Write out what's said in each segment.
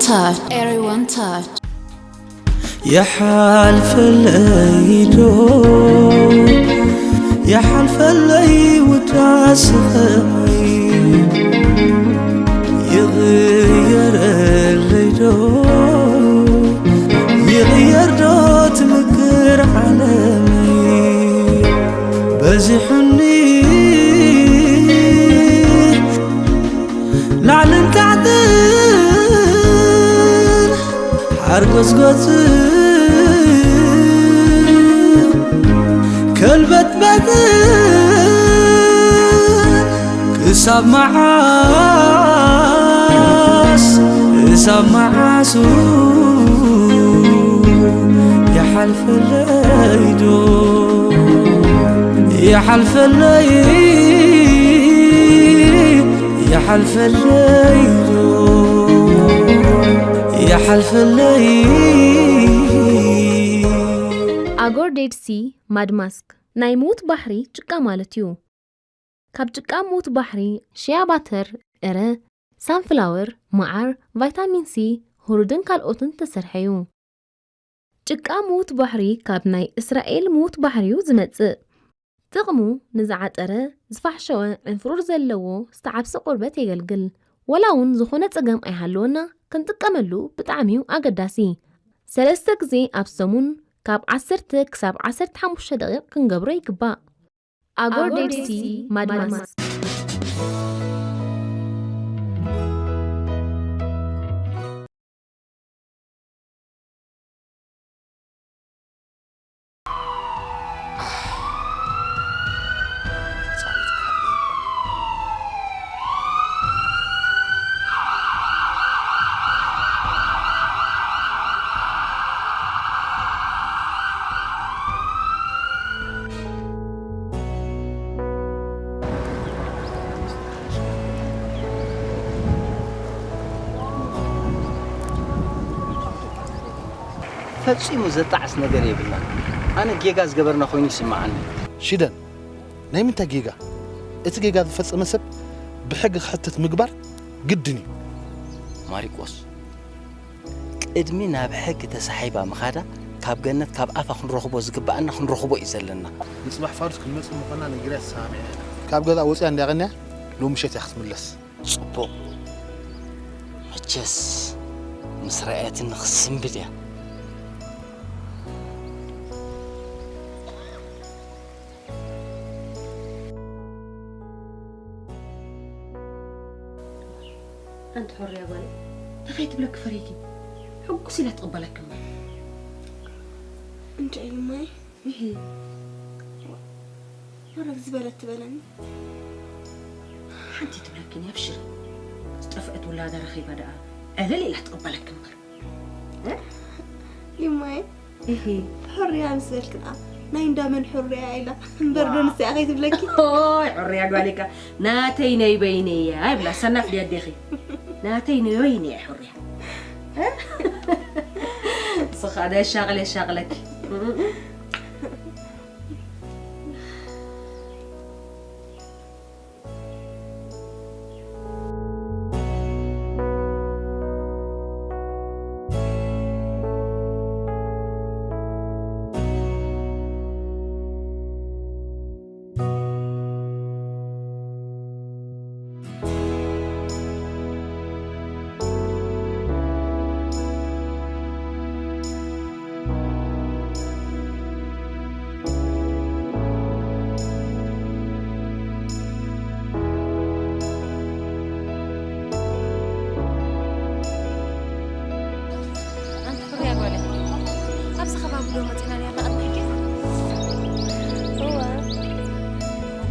Touch, everyone touch. يحلفلي دو يحلفلي وداس خمي يغير اللي دو يغير دو تمكر عالمي بزحني ላዕልን ታሕትን ሓርጎጽጎጽ ከልበትበትን ክሳብ መዓስ ክሳብ መዓሱ ይሓልፈለይ ዶ ይሓልፈለይ ይሓልፈለይ ዶ ይሓልፈለይ ኣጎር ዴድ ሲ ማድ ማስክ ናይ ምዉት ባሕሪ ጭቃ ማለት እዩ። ካብ ጭቃ ምዉት ባሕሪ ሽያ ባተር፣ ዕረ፣ ሳንፍላወር፣ መዓር፣ ቫይታሚን ሲ፣ ሁሩድን ካልኦትን ዝተሰርሐ እዩ። ጭቃ ምዉት ባሕሪ ካብ ናይ እስራኤል ምዉት ባሕሪ እዩ ዝመጽእ። ጥቕሙ ንዝዓጠረ፣ ዝፋሕሸወ፣ ዕንፍሩር ዘለዎ ዝተዓብሰ ቆርበት የገልግል። ወላ እውን ዝኾነ ጸገም ኣይሃለወና ክንጥቀመሉ ብጣዕሚ እዩ ኣገዳሲ። ሰለስተ ግዜ ኣብ ሰሙን ካብ ዓሰርተ ክሳብ ዓሰርተ ሓሙሽተ ደቂቕ ክንገብሮ ይግባእ። ኣጎር ዴድ ሲ ማድ ማስክ። ፈጺሙ ዘጣዕስ ነገር የብልናን። ኣነ ጌጋ ዝገበርና ኮይኑ ይስምዓኒ። ሽደን፣ ናይ ምንታይ ጌጋ? እቲ ጌጋ ዝፈጸመ ሰብ ብሕጊ ክሕተት ምግባር ግድን እዩ። ማሪቆስ፣ ቅድሚ ናብ ሕጊ ተሳሒባ ምኻዳ ካብ ገነት ካብ ኣፋ ክንረኽቦ ዝግብኣና ክንረኽቦ እዩ ዘለና። ንጽባሕ ፋርስ ክንመጽእ ምዃንና ነጊረያ ተሰማሚዐ ኢና። ካብ ገዛ ወጺኣ እንዳ ቀንያ ሎሚ ምሸት እያ ክትምለስ። ጽቡቕ፣ መቸስ ምስ ረኣየትኒ ክትስንብድ እያ። ኣንቲ ሕርያ ጓለይ እንታይ ትብለኪ ፈሪኪ ሕጉስ ኢላ ትቕበለኪ እምበር እንታይ እዩማይ እሂ ወረግ ዝበለት ትበለኒ ሓንቲ ትብለኪኒ ኣብሽሪ ዝጠፍአት ውላዳ ረኺባ ደኣ ዕልል ኢላ ትቕበለኪ እምበር ይማይ እሂ ሕርያ ምስ በልክና ናይ እንዳመን ሕርያ ኢላ እምበር ዶ ንስያ ከይትብለኪ ኦይ ሕርያ ጓሊካ ናተይ ናይ በይነያ ይብላ ሰናፍ ድያ ኣዴኺ ናተይ ናይ በይነያ ሕርያ ስኻ ደ ሻቕለ ሻቕለኪ ኣንቲ ፍርያ ጓለይ፣ ኣብዚ ከባቢ ዶ መፂና ነርና ቅድሚ ሕጂ? እወ። ኣንቲ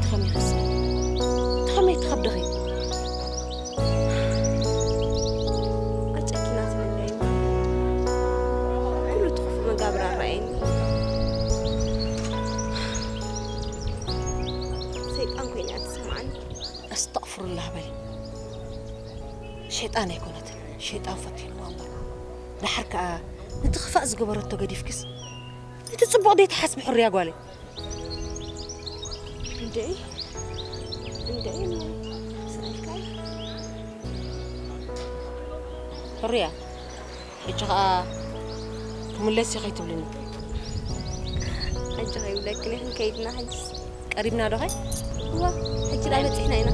ከመይ ከስኒ? ኣንቲ ከመይ ትኸብድኺ? ኣጨኪና ትበልዕኒ። ኩሉ እቲ ክፉእ መጋብር ኣረኣየኒ። ሰይጣን ኮይና እያ ትስምዓኒ። ኣስተቕፍሩላህ በሊ። ሸይጣን ኣይኮነትን፣ ሸይጣን ፈቲንዋ እምበር። ደሓር ከኣ ነቲ ክፋእ ዝገበረቶ ገዲፍክስ ነቲ ጽቡቕ ደይትሓስቢ ሕርያ ጓለይ። እንዴ እንዴ ስኣልካ ሕርያ ሕጂ ኸኣ ክምለስ እዩ ከይትብልኒ። ሕጂ ከይብለክን ኢኽን ከይድና ሕጅስ። ቀሪብና ዶ ኸይ? እዋ፣ ሕጂ ደኣ በጺሕና ኢና።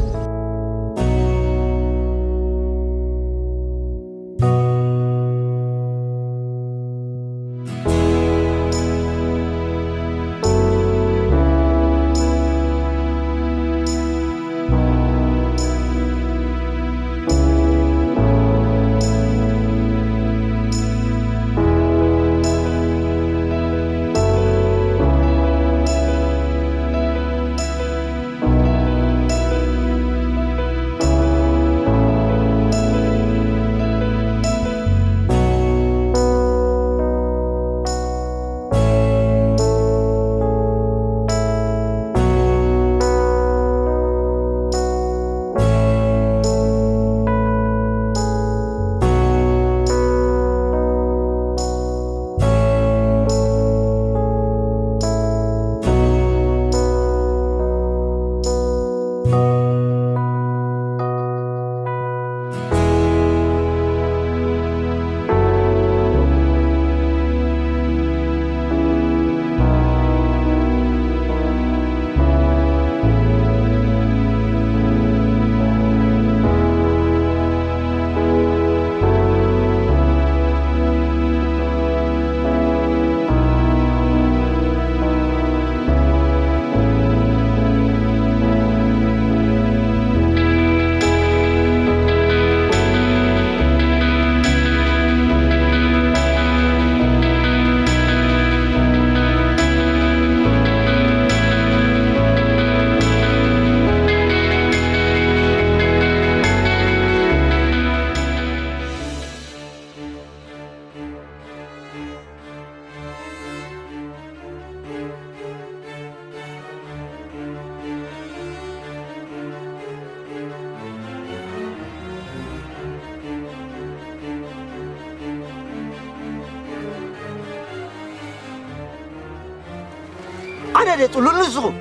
ኣነ ድየ ጽሉል ንስኹም?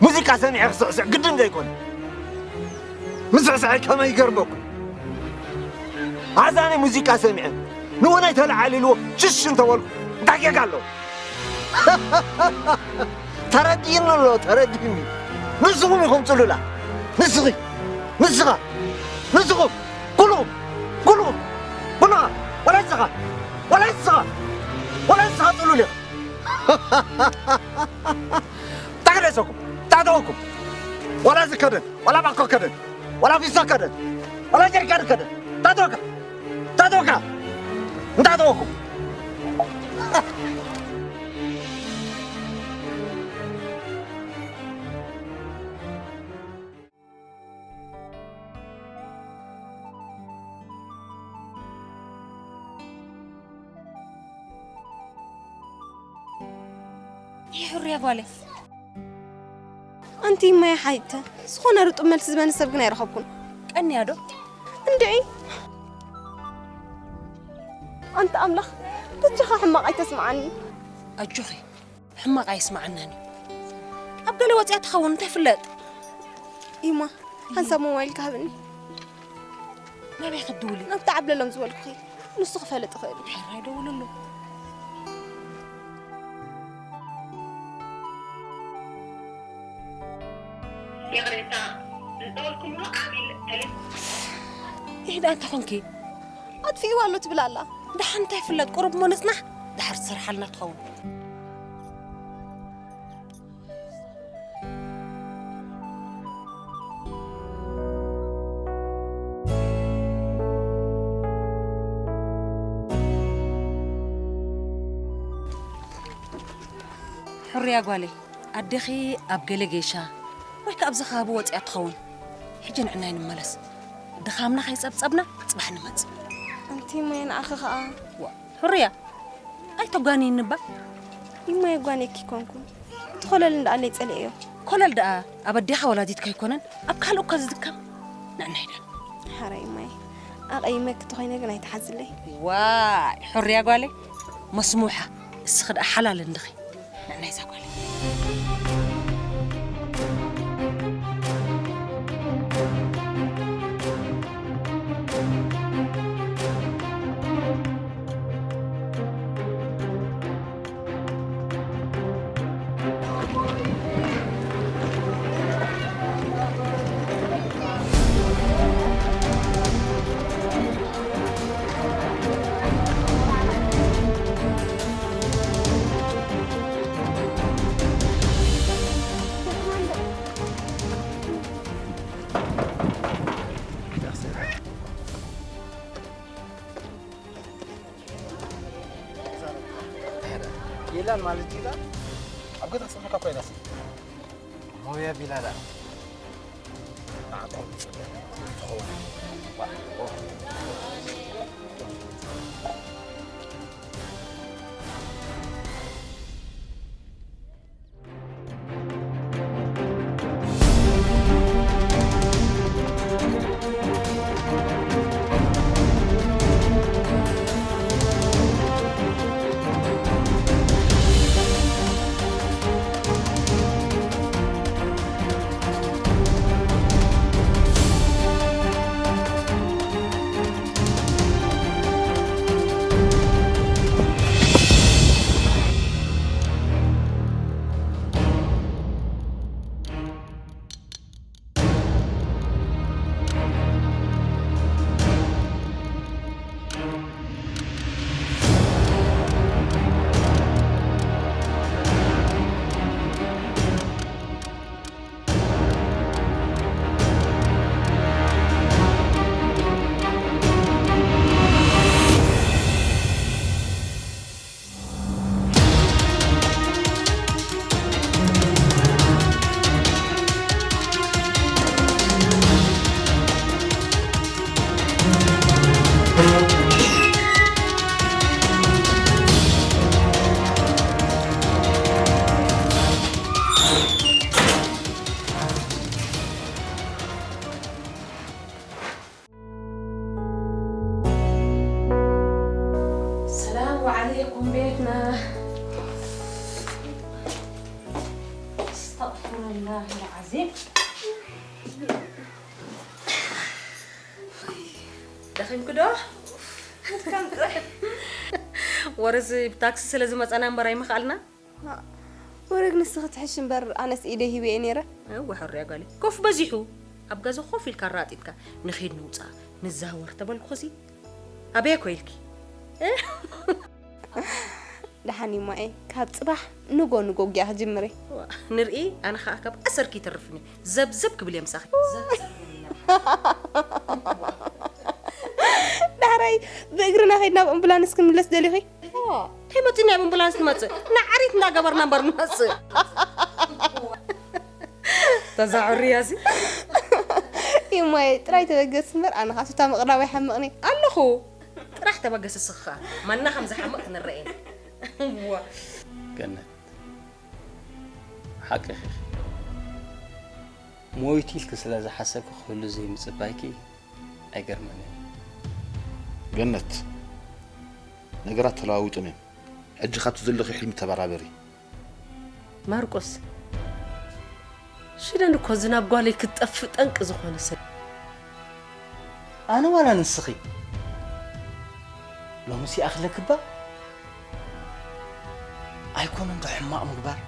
ሙዚቃ ሰሚዐ ክስዕስዕ ግድን ዘይኮነ። ምስዕሳዐይ ከመይ ይገርመኩም? ኣዛኒ ሙዚቃ ሰሚዐ ንእውነይ ተለዓሊልዎ ሽሽ እንተበልኩ እንታይ ጌጋ ኣለዎ? ተረዲእኒ ኣሎ፣ ተረዲእኒ። ንስኹም ኢኹም ጽሉላ። ንስኺ፣ ንስኻ፣ ንስኻ፣ ንስኹም፣ ኩልኹም፣ ኩልኹም፣ ኩልኻ፣ ወላ ንስኻ፣ ወላ ንስኻ፣ ወላ ንስኻ ጽሉል ኢኻ። ታግለሰኩም፣ ታተወኩም። ወላ ዝከደን፣ ወላ ባኮ ከደን፣ ወላ ፊስቶ ከደን፣ ወላ ጀሪካን ከደን። ታተወካ፣ ታተወካ፣ እንታተወኩም። ይሕርያ ጓለይ። ኣንቲ ማይ ሓይተ ዝኾነ ርጡብ መልሲ ዝበኒ ሰብ ግን ኣይረኸብኩን። ቀንያ ዶ? እንድዒ። ኣንቲ ኣምላኽ፣ በጃኻ ሕማቕ ኣይተስምዓኒ። ኣጆኺ፣ ሕማቕ ኣይስምዓናን እዩ። ኣብ ገለ ወጺኣ ትኸውን እንታይ ፍለጥ? ኢማ፣ ሓንሳብ ሞባይል ክሃብኒ። ናበይ ክትድውሊ? ናብቲ ዓብለሎም ዝበልኩኺ። ንሱ ክፈልጥ ይኽእል እዩ። ሕራይ ደውልሉ። ይቕሬታ፣ ዝደወልኩምሉ ዓቢል ተሌ- ይህ ደኣ እንታይ ኾንኪ? ኣጥፊእዋ ኣሎ ትብል ኣላ። ደሓን እንታይ ይፍለጥ፣ ቁሩብ እሞ ንጽናሕ፣ ደሓር ትሰርሓልና ትኸውን። ሕርያ ጓለይ፣ ኣዴኺ ኣብ ገለ ጌሻ ወይ ከኣ ኣብዚ ከባቢ ወጺኣ ትኸውን። ሕጂ ንዕናይ ንመለስ። ድኻምና ከይጸብጸብና ጽባሕ ንመጽእ። ኣንቲ እማይ ንዓኺ ኸኣ። ዋ፣ ሕርያ፣ ኣይተጓንይኒ እባ። ይማይ የጓንየኪ ኣይኮንኩን። እቲ ኮለል እንዳኣለይ ጸሊኤዮ። ኮለል ደኣ ኣብ ኣዴኻ ወላዲትካ ኣይኮነን፣ ኣብ ካልእ እኳ ዝድከም። ንዕናይ ደኣ። ሓራይ እማይ፣ ኣቐይመኪ ተኾይነ ግን ኣይትሓዝለይ። ዋይ፣ ሕርያ ጓለይ፣ መስሙሓ፣ እስኺ ደኣ ሓላል እንድኺ። ንዕናይ እዛ ጓለይ። ዳን ማለት ዲዳ ኣብ ገዛ ክጽበካ ኮይናስ ሞያ ቢላላ السلام عليكم ቤትና። أستغفر الله العظيم. ደኺምኪ ዶ? ወረዚ ብታክሲ ስለ ዝመፀና እምበር ኣይምኽኣልና። ወረግ ንስኺ ትሕሽ እምበር ኣነስ ኢደይ ሂበ እየ ነይረ። እወ ሕርያ ጓለይ። ኮፍ በዚሑ። ኣብ ገዛ ኮፍ ኢልካ ኣራጢጥካ ንኺድ ንውፃእ ንዛወር ተበልኩኺሲ ኣበየ ኮ ኢልኪ? ደሓን እዩ ማኤ፣ ካብ ጽባሕ ንጎ ንጎ ጊያ ክጅምር እየ። ዋ፣ ንርኢ፣ ኣነ ኸኣ ካብ ኣሰርኪ ይተርፍኒ። ዘብዘብ ክብል እየ ምሳኺ። ዘብዘብ ክብል እየ። ዳሕራይ ብእግርና ከይድና ኣብ ኣምቡላንስ ክንምለስ ደሊኺ? ዋ፣ እንታይ መጺእኒ ኣብ ኣምቡላንስ ንመጽእ? ንዓሪት እንዳገበርና እምበር ንመጽእ። ተዛዕርያ እዚ። ይሞየ፣ ጥራይ ተበገስ እምበር፣ ኣነ ኻሱታ ምቕራብ ኣይሓምቕኒ። ኣለኹ። ጥራሕ ተበገስ እስኺ ኸኣ። መና ከም ዝሓምቕ ክንረኤ ኢና። ዋ። ገነት፣ ሓቅኺ ኢኺ። ሞይቱ ኢልኪ ስለ ዝሓሰብኪ ክህሉ ዘይምጽባይኪ ኣይገርመንን እዩ። ገነት፣ ነገራት ተለዋዊጦም እዮም። ሕጂ ካብቲ ዘለኺ ሕልሚ ተበራበሪ። ማርቆስ፣ ሽደን እኮ እዚ ናብ ጓለይ ክትጠፍእ ጠንቂ ዝኾነ ሰብ። ኣነ ዋላ ንስኺ? ሎምስ ይኣኽለኪ እባ። ኣይኮነን ዶ ሕማቕ ምግባር?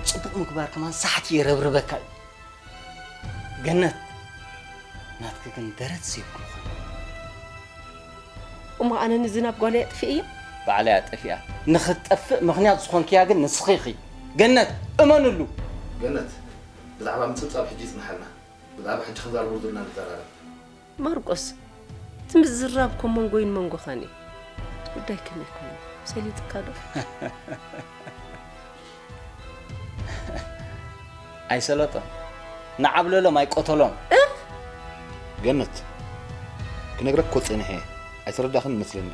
ጽቡቕ ምግባር ከማን ሳሕቲ የረብርበካ እዩ። ገነት፣ ናትኪ ግን ደረት ዘይብሉ ኾነ። እሞ ኣነ ንዚ ናብ ጓለይ ኣጥፊእያ? ባዕለይ ኣጠፊኣ። ንኽትጠፍእ ምኽንያት ዝኾንክያ ግን ንስኺ ኢኺ። ገነት፣ እመንሉ። ገነት፣ ብዛዕባ ምጽብጻብ ሕጂ ይጽንሓልና። ብዛዕባ ሕጂ ክንዛረበሉ ዘለና ንዘራረብ። ማርቆስ፣ እቲ ምዝራብ እኮ መንጎይን መንጎኻን እዩ። እቲ ጉዳይ ከመይ ኮይኑ? ሰሊጥካ ዶ? ኣይሰለጦን። ንዓብለሎም ኣይቆተሎም። እ? ገነት፣ ክነግረኪ እኮ ጸኒሐ እየ። ኣይተረዳእክን ይመስለኒ።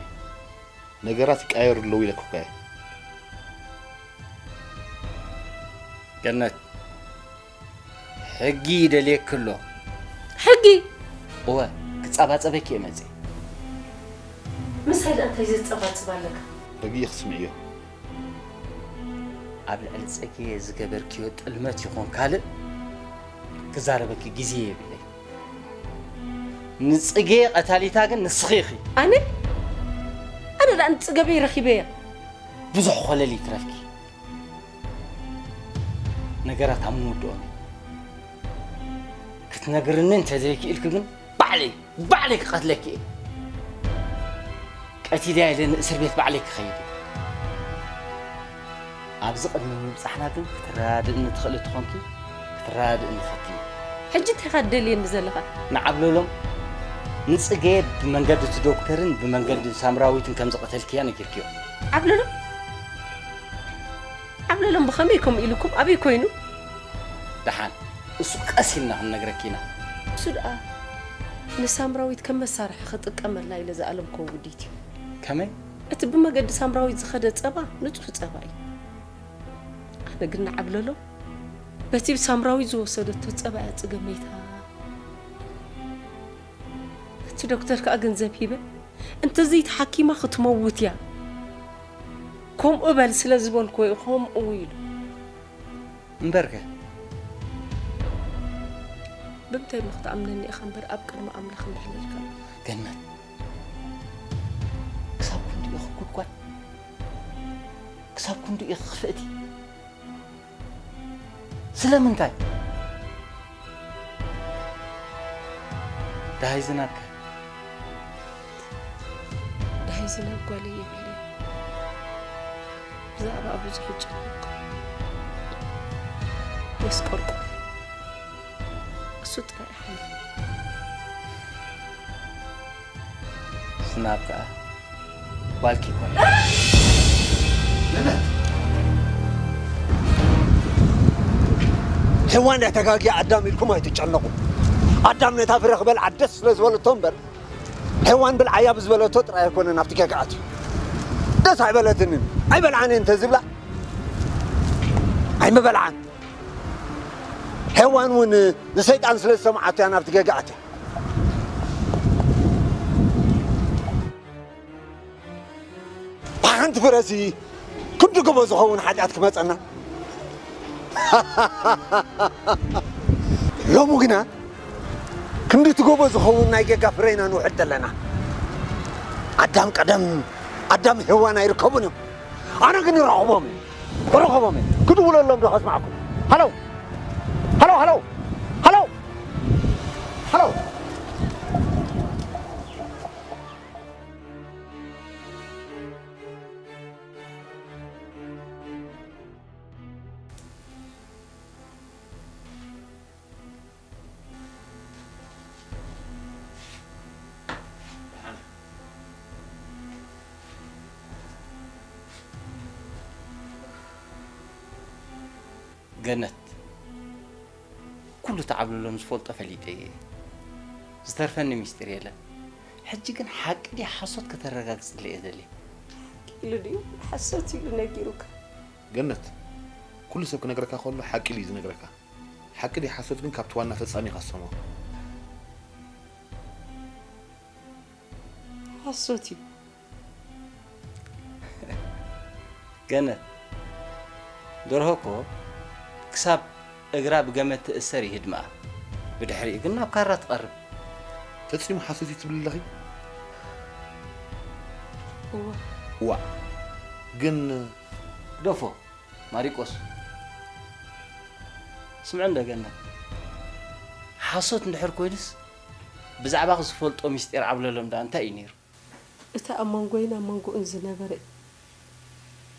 ነገራት ይቀያየሩ ኣለዉ ኢለኪ እኮ እየ። ገነት፣ ሕጊ ይደልየኪ ኣሎ። ሕጊ? እወ፣ ክጻባጸበኪ እየ መጺአ። ምሳይ ደኣ እንታይ ዘጸባጽብ ኣለካ? ርግኢ ክትስምዕዮ። ኣብ ልዕሊ ጽጌ ዝገበርክዮ ጥልመት ይኹን ካልእ ክዛረበኪ ግዜ የብለይ። ንጽጌ ቀታሊታ ግን ንስኺ ኢኺ። ኣነ? ኣነ ደኣ ንጽገበይ ረኺበያ። ብዙሕ ኾለል ይትረፍኪ። ነገራት ኣብ ምውድኦም እዩ። ክትነግርኒ እንተዘይክኢልኪ ግን ባዕለይ፣ ባዕለይ ክቐትለኪ እየ። ቀቲለያ ኢለ ንእስር ቤት ባዕለይ ክኸይድ እየ። ኣብዚ ቅድሚ ምብጻሕና ግን ክትረዳድእኒ ትኽእሊ ተኾንኪ ክትረዳድእኒ ፈትኒ። ሕጂ እንታይ ኢኻ ትደልየኒ ዘለኻ? ንዓብለሎም ንጽገየ ብመንገዲ እቲ ዶክተርን ብመንገዲ ሳምራዊትን ከም ዝቐተልክያ ነጊርክዮ። ዓብለሎም? ሎም ብኸመይ ከምኡ ኢልኩም? ኣበይ ኮይኑ? ደሓን፣ እሱ ቀስ ኢልና ክንነግረኪ ኢና። እሱ ደኣ ንሳምራዊት ከም መሳርሒ ክጥቀመላ ኢለ ዝኣለምክዎ ውዲት እዩ። ከመይ? እቲ ብመገዲ ሳምራዊት ዝኸደ ጸባ ንጹህ ጸባ እዩ። ኣነ ግን ንዓብለሎ በቲ ብሳምራዊት ዝወሰደቶ ጸባ እያ ጽገመይታ። እቲ ዶክተር ከኣ ገንዘብ ሂበ፣ እንተዘይተሓኪማ ክትመውት እያ። ከምኡ በል ስለ ዝበልክዎ እዩ ከምኡ ኢሉ። እምበርከ ብምንታይ እሞ ክትኣምነኒ ኢኻ እምበር ኣብ ቅድሚ ኣምላኽ እንድሕር ኢልካ። ገነት ክሳብ ክንድኡ ኢኺ ጉድጓድ ክሳብ ክንድኡ ኢኺ ክፍእቲ ስለምንታይ ደሃይ ዝናብከ ደሃይ ዝናብ ጓለይ የብለይ ብዛዕባኣ ብዙሕ ይጨነቕ የስቆርቆር እሱ ጥራይ ሓይሊ ዝናብ ከኣ ጓልኪ ይኮን ሄዋን እያ ተጋጊያ ኣዳም ኢልኩም ኣይትጨነቑ ኣዳም ነታ ፍረ ክበልዓ ደስ ስለ ዝበለቶ እምበር ሄዋን ብልዓያ ብዝበለቶ ጥራይ ኣይኮነን ኣብቲ ጌጋ ኣትዩ ደስ ኣይበለትንን ኣይበልዓን እየ እንተዝብላ ኣይምበልዓን ሄዋን እውን ንሰይጣን ስለ ዝሰምዓቶ እያ ናብቲ ጌጋ ኣትያ ብሓንቲ ፍረሲ ክንዲ ጎቦ ዝኸውን ሓጢኣት ክመፀና ሎሙ ግና ክንዲ እቲ ጎቦ ዝኸውን ናይ ጌጋ ፍረ ኢና ንውሕድ ዘለና ኣዳም ቀደም ኣዳም ሄዋን ኣይርከቡን እዮም ኣነ ግን ይረኽቦም እዩ ክረኽቦም እዩ ክድውለሎም ዶ ከስማዕኩም ሃለው ሃለው ሃለው ሃለው ሃለው ገነት ኩሉ ተዓብልሎም ዝፈልጦ ፈሊጠ እየ ዝተርፈኒ ሚስጢር የለን ሕጂ ግን ሓቂ ድያ ሓሶት ከተረጋግፅለ እየ ደልየ ኢሉ ድዩ ሓሶት ኢሉ ነጊሩካ ገነት ኩሉ ሰብ ክነግረካ ከሎ ሓቂ ኢሉ እዩ ዝነግረካ ሓቂ ድያ ሓሶት ግን ካብቲ ዋና ፈፃሚ ኢኻ ዝሰምዖ ሓሶት እዩ ገነት ደርሆ እኮ ክሳብ እግራ ብገመድ ትእሰር ይህድምኣ ብድሕሪኡ ግን ናብ ካራ ትቐርብ ፈፂሙ ሓሶት እዩ ትብሊ ኣለኺ ዋእ ግን ግደፎ ማሪቆስ ስምዕ እንዶ ገነት ሓሶት እንድሕር ኮይኑስ ብዛዕባኺ ዝፈልጦ ሚስጢር ዓብለሎም ደኣ እንታይ እዩ ነይሩ እቲ ኣብ መንጎይን ኣብ መንጎኡን ዝነበረ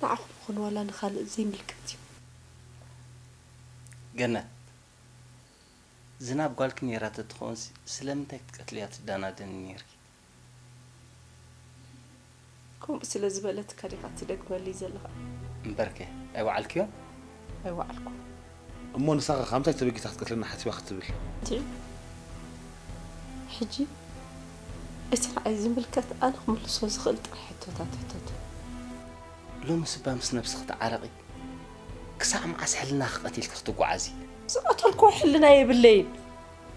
ንዓኹም ይኹን ዋላ ንኻልእ ዘይምልከት እዩ። ገነት፣ ዝናብ ጓልኪ ነይራ ተትኸውንሲ ስለምንታይ ክትቀትልያ ትዳናደኒ ነይርኪ? ከምኡ ስለ ዝበለትካ ዲኻ ትደግመለይ ዘለኻ? እምበርከ ኣይወዓልክዮን? ኣይወዓልኩ። እሞ ንሳኻ ካብ ምንታይ ተበጊሳ ክትቀትለና ሓሲባ ክትብል? እንድዒ ሕጂ እቲ ንዓይ ዝምልከት ኣነ ክምልሶ ዝኽእል ጥራሕ ሕቶታት ሕተቱ። ሎምስ እባ ምስ ነብስኺ ተዓረቒ። ክሳዕ መዓስ ሕልናኺ ቀቲልኪ ክትጓዓዚ? ዝቐተልክዎ ሕልና የብለይን።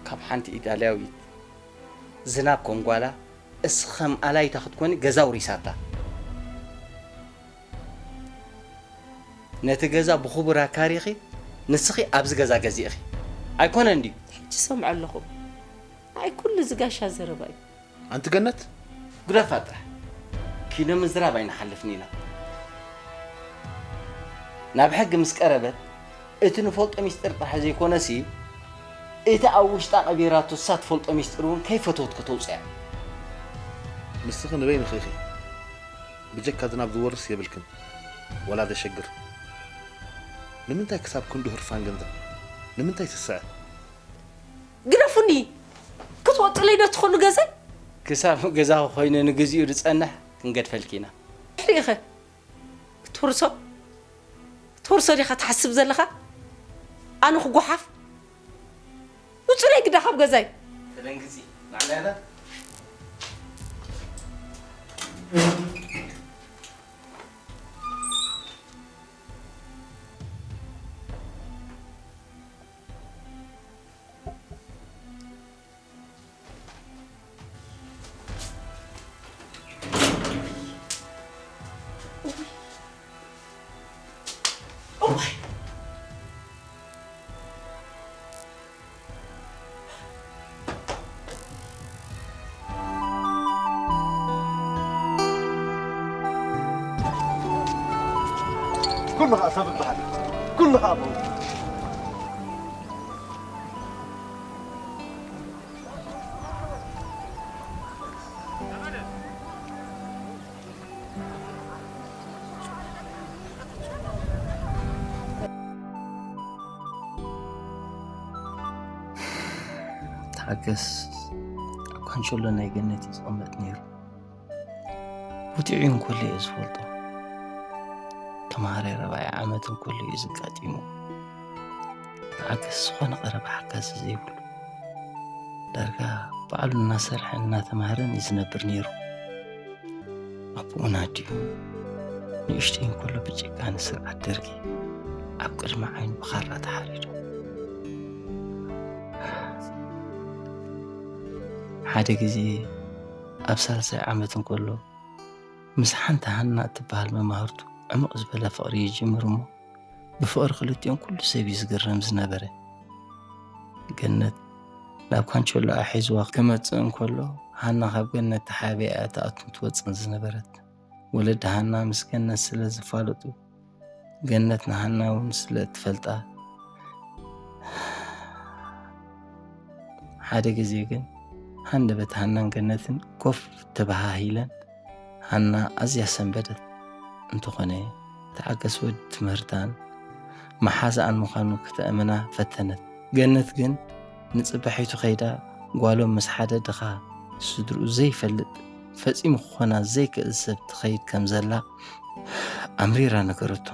ካብ ሓንቲ ኢጣልያዊት ዝናብ ከም ጓላ እስኺ ከም ኣላይታ ክትኮኒ ገዛ ኣውሪሳታ። ነቲ ገዛ ብኽቡር ኣካሪኺ ንስኺ ኣብዚ ገዛ ገዚእኺ ኣይኮነን ድዩ? ሕጂ ይሰምዖ ኣለኹ። ንዓይ ኩሉ እዚ ጋሻ ዘረባ እዩ። ኣንቲ ገነት ግደፋ ጥራሕ ኪነ ምዝራብ ኣይንሓልፍን ኢና ናብ ሕጊ ምስ ቀረበት እቲ ንፈልጦ ሚስጥር ጥራሕ ዘይኮነሲ እቲ ኣብ ውሽጣ ቀቢራቶ እሳ ትፈልጦ ሚስጥር እውን ከይፈተወት ከተውፅያ ንስኺ ንበይንኺ ኢኺ ብጀካ ዝናብ ዝወርስ የብልክን ወላ ዘሸግር ንምንታይ ክሳብ ክንዱ ህርፋን ገንዘብ ንምንታይ ትስዐ ግደፉኒ ክትወጡለይ ዶ ትኾኑ ገዛይ ክሳብ ገዛኺ ኮይነ ንግዚኡ ዝፀንሕ ክንገድፈልኪ ኢና ድሕሪኡ ኸ ክትውርሶ ትወርሶ ዲኻ ትሓስብ ዘለኻ? ኣነ ክጓሓፍ? ውጹለይ ግዳ ካብ ገዛይ። ተደንግጺ። ማዕዳዳ። ኩሉ ኸኣ ሰብ ዝበሃል ኩሉ ኸኣ ብኡ። ተሓገስ፣ ኣብ ካንሸሎ ናይ ገነት እዩ ዝቕመጥ ነይሩ። ቦቲዑ እንከሎ እየ ዝፈልጦ። ተምሃራይ ራብዓይ ዓመት እንከሎ እዩ ዘጋጢሙ። ተሓገስ ዝኾነ ቀረባ ሓጋዚ ዘይብሉ። ዳርጋ ባዕሉ እናሰርሐን እናተምሃረን እዩ ዝነብር ነይሩ። ኣቦኡን ኣዲኡን ንእሽተይ እንከሎ ብጭካነ ስርዓት ደርጊ ኣብ ቅድሚ ዓይኑ ብኻራ ተሓሪዱ። ሓደ ግዜ ኣብ ሳልሳይ ዓመት እንከሎ ምስ ሓንቲ ሃና እትበሃል መማህርቱ ዕሙቕ ዝበለ ፍቕሪ ይጅምር እሞ ብፍቕሪ ክልቲኦም ኩሉ ሰብ እዩ ዝግረም ዝነበረ። ገነት ናብ ካንቸሎኣ ሒዝዋ ክመጽእ እንከሎ ሃና ካብ ገነት ተሓቢኣ እያ ትኣቱን ትወጽእን ዝነበረት። ወለዲ ሃና ምስ ገነት ስለ ዝፋለጡ ገነት ንሃና እውን ስለ እትፈልጣ ሓደ ግዜ ግን ሃንደበት ሃናን ገነትን ኮፍ ተበሃሂለን ሃና ኣዝያ ሰንበደት። እንተኾነ ተሓገስ ወዲ ትምህርታን መሓዛኣን ምዃኑ ክተእምና ፈተነት። ገነት ግን ንጽባሒቱ ከይዳ ጓሎም ምስ ሓደ ድኻ ስድርኡ ዘይፈልጥ ፈጺሙ ክኾና ዘይክእል ሰብ ትኸይድ ከም ዘላ ኣምሪራ ነገረቶ።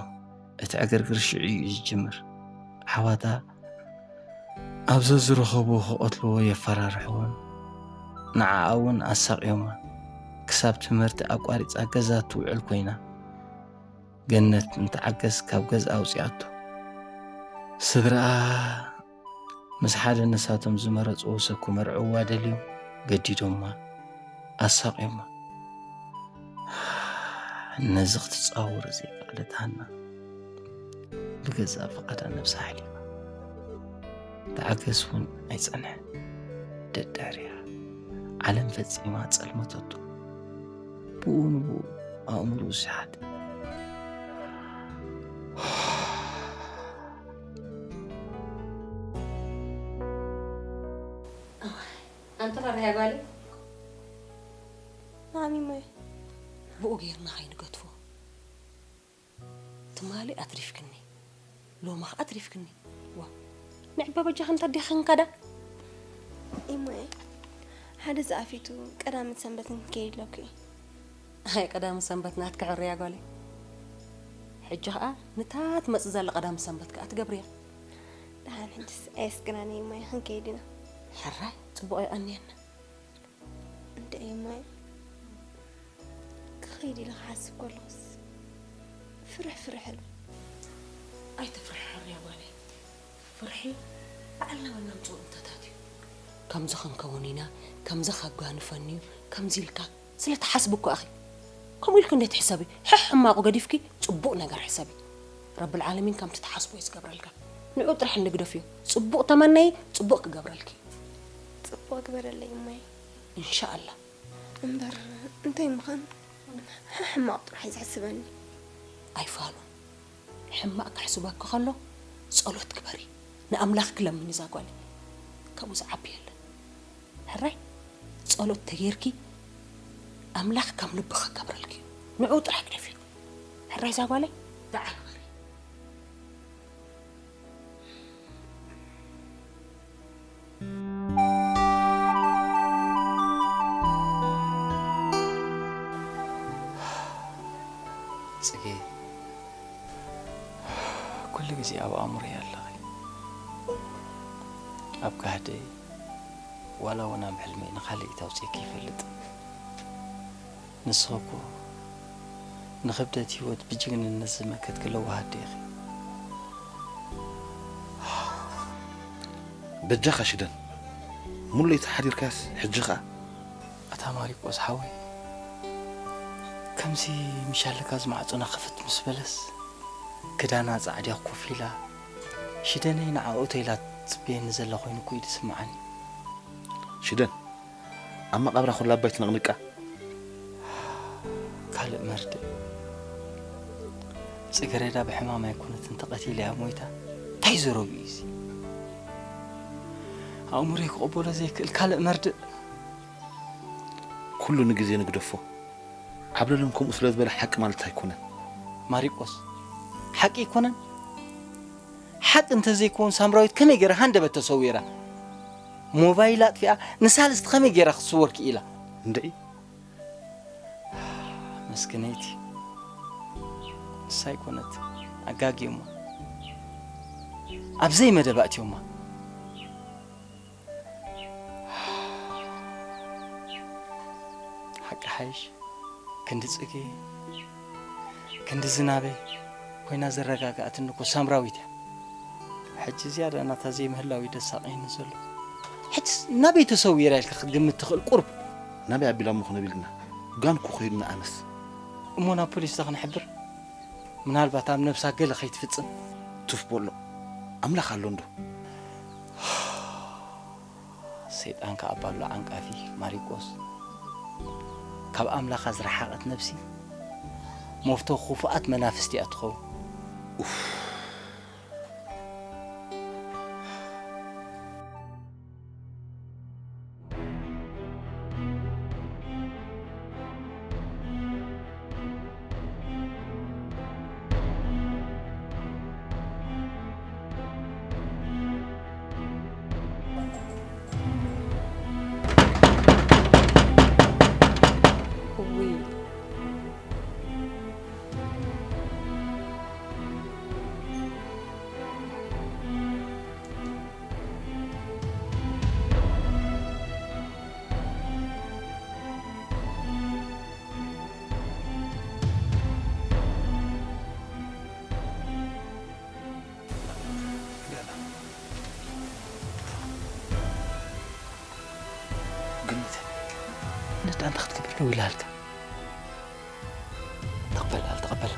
እቲ ዕግርግር ሽዑ እዩ ዝጅምር። ኣሕዋታ ኣብ ዘዝረኸብዎ ክቐትልዎ የፈራርሕዎን ንዓኣ እውን ኣሳቕዮማ። ክሳብ ትምህርቲ ኣቋሪጻ ገዛ ትውዕል ኮይና። ገነት ንተዓገስ ካብ ገዝኣ ኣውጺኣቶ። ስድራኣ ምስ ሓደ ንሳቶም ዝመረጽዎ ሰብ ክመርዕዋ ደልዮም ገዲዶማ፣ ኣሳቕዮማ። ነዚ ክትጻወሮ ዘይከኣለት ሃና ብገዛእ ፍቓዳ ነብሳ ሓሊፋ። ተዓገስ እውን ኣይጸንሐን። ደድሕሪኣ ዓለም ፈጺማ ጸልመተቶ። ብኡ ንብኡ ኣእምርኡ ዝሰሓተ። ኣንቲ ፈርሕያ ጓለይ። ናዓም እሞየ። ብኡ ጌርና ከይንገድፎ። ትማሊ ኣትሪፍክኒ፣ ሎሚ ኸኣ ኣትሪፍክኒ። ዋ፣ ንዕባ በጃኺ እንተ ዲኺ ክንከዳ? እሞየ፣ ሓደ ዝኣፊቱ ቀዳምን ሰንበትን ክንከይድ ኢለኩ እየ። ኣይ፣ ቀዳምን ሰንበት ናትኪ ሕርያ ጓለይ። ሕጂ ኸኣ ንታ ትመጽእ ዘላ ቀዳምን ሰንበት ከኣ ትገብርያ። ደሓን ሕጅስ ኣየስክናን እየ እሞየ፣ ክንከይድ ኢና። ሕራይ፣ ጽቡቕ የቐንየና። እንድዒ እሞየ፣ ክኸይድ ኢለ ክሓስብ ከለኹስ ፍርሕ ፍርሕ እብል። ኣይትፍርሒ ሕርያ ጓለይ። ፍርሒ ባዕልና ወናምጽኡ እንተታት እዩ። ከምዚ ክንከውን ኢና፣ ከምዚ ከጋንፈኒ እዩ፣ ከምዚ ኢልካ ስለ ትሓስቢ እኮ ኣኺ። ከምኡ ኢልኪ እንዴት ትሕሰቢ? ሕሕ ሕማቑ ገዲፍኪ ጽቡቕ ነገር ሕሰቢ። ረብል ዓለሚን ከምቲ ትሓስቦ እዩ ዝገብረልካ። ንዑ ጥራሕ እንግደፍዮ። ጽቡቕ ተመነዪ፣ ጽቡቕ ክገብረልኪ እዩ። ጽቡቕ ግበረለይ እሞየ። ኢንሻኣላ። እምበር እንታይ ምዃን ሕማቕ ጥራሕ እዩ ዘሕስበኒ። ኣይፋሉን። ሕማቕ ከሕስበኪ ከሎ ጸሎት ግበሪ። ንኣምላኽ ክለምኒ እዛ ጓል። ካብኡ ዝዓቢ የለን። ሕራይ ጸሎት ተጌርኪ ኣምላኽ ከም ልብኺ ክገብረልኪ እዩ። ንዕኡ ጥራሕ ግደፍዮ። ሕራይ እዛ ጓለይ ደዓ ግበሪ። ጽጌ፣ ኣብ ኣእምሮይ ኣለኺ። ኣብ ጋህደይ ዋላ እውን ኣብ ሕልመይ ንኻልእ ተውፅእኪ ይፈልጥ። ንስኺ እኮ ንኽብደት ህይወት ብጅግንነት ዝመከትኪ ለዋህ ኣደ ኢኺ። በጃኻ ሽደን፣ ሙሉእ ለይቲ ሓዲርካስ ሕጂ ኸኣ? ኣታ ማሪቆስ ሓወይ፣ ከምዚ ምሻለካ ዝማዕጾና ክፍት ምስ በለስ፣ ክዳና ኣጻዕድያ ኮፍ ኢላ፣ ሽደነይ ንዓኡ ተይላ ትጽበየኒ ዘላ ኮይኑ እኮ እዩ ዝስምዓኒ። ሽደን፣ ኣብ መቓብራ ኩላ ኣባይ ትንቕንቃ። ካልእ መርድእ። ጽገረዳ ብሕማም ኣይኮነትን ተቐቲላ እያ ሞይታ። እንታይ ዘረብኡ እዩ እዚ? ኣእምሮይ ክቕበሎ ዘይክእል ካልእ መርድእ። ኩሉ ንግዜ ንግደፎ። ዓብለሎም ከምኡ ስለ ዝበለ ሓቂ ማለት ኣይኮነን። ማሪቆስ፣ ሓቂ ኣይኮነን? ሓቂ እንተዘይከውን ሳምራዊት ከመይ ገይራ ሃንደበት ተሰዊራ? ሞባይል ኣጥፊኣ ንሳልስቲ ከመይ ገይራ ክትስወር ክኢላ? እንድዒ መስክነይቲ ንሳ ኣይኮነት ኣጋግዮማ ኣብ ዘይመደባ እትዮማ። ሓቂ ሓይሽ ክንዲ ጽጌ ክንዲ ዝናበ ኮይና ዘረጋግኣትኒ እኮ ሳምራዊት እያ። ሕጂ ዝያዳ ናታ ዘይምህላው እዩ ደሳቕየኒ ዘሎ። ሕጂ ናበይ ተሰዊራ ኢልካ ክትግምት ትኽእል ቁርብ? ናበይ ኣቢላ ምኾነ ቢልና ጋን እኮ ከይዱ ንኣመስ። እሞ ናብ ፖሊስ ዶ ክንሕብር? ምናልባት ኣብ ነብሳ ገለ ከይትፍጽም። ቱፍ በሎ ኣምላኽ ኣሎ እንዶ። ሰይጣን ከኣ ባሎ ዓንቃፊ ማሪቆስ። ካብ ኣምላኻ ዝረሓቐት ነብሲ መፍቶ ክፉኣት መናፍስቲ እያ ትኸውን። ገነት፣ ገነት ኣንታ ክትገብር ደው ኢላ ኣልካ። ተቐበል፣ ኣል ተቐበል።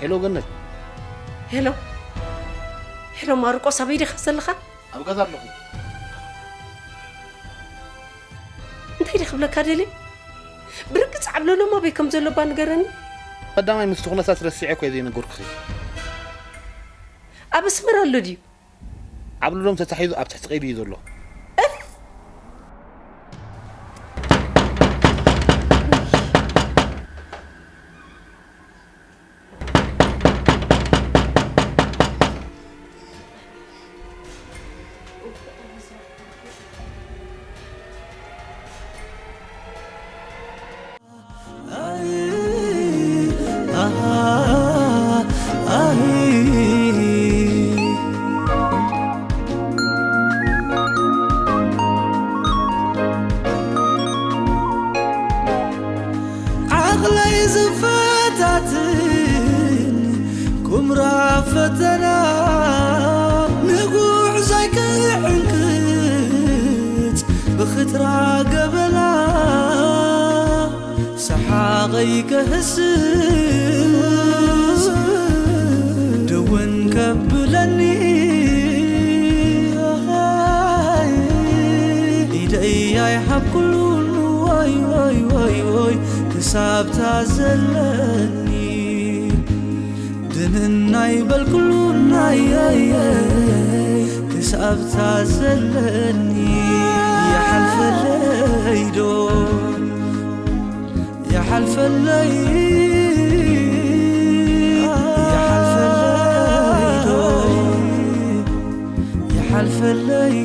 ሄሎ ገነት። ሄሎ፣ ሄሎ ማርቆስ፣ ኣበይ ዲኻ ዘለኻ? ኣብ ገዛ ኣለኹ። እንታይ ደ ክብለካ ደልየ? ብርግጽ ዓብለሎም ኣበይ ከም ዘሎ እባ ንገረኒ። ቀዳማይ ምስቲ ኩነታት ረሲዐ እኮ እየ ዘይነገርኩኺ። ኣብ ኣስመራ ኣሎ ድዩ? ዓብለሎም ተታሒዙ ኣብ ትሕቲ ቀይዲ እዩ ዘሎ። ዓቕለይ ዝፈታትን ኩምራ ፈተና ንጉዕዞይ ክዕንቅጽ ብኽትራ ገበላ ሰሓቐይ ከህስስ ደወን ከብለኒ ኢደይ ኣይሓብኩሉን ወይ ወይ ወይ ወይ ክሳብታ ዘለኒ ድንናይ በልኩሉን ኣየየ ክሳብታ ዘለኒ ይሓልፈለይ ዶ ይሓልፈለይ ይሓልፈለይ ዶ ይሓልፈለይ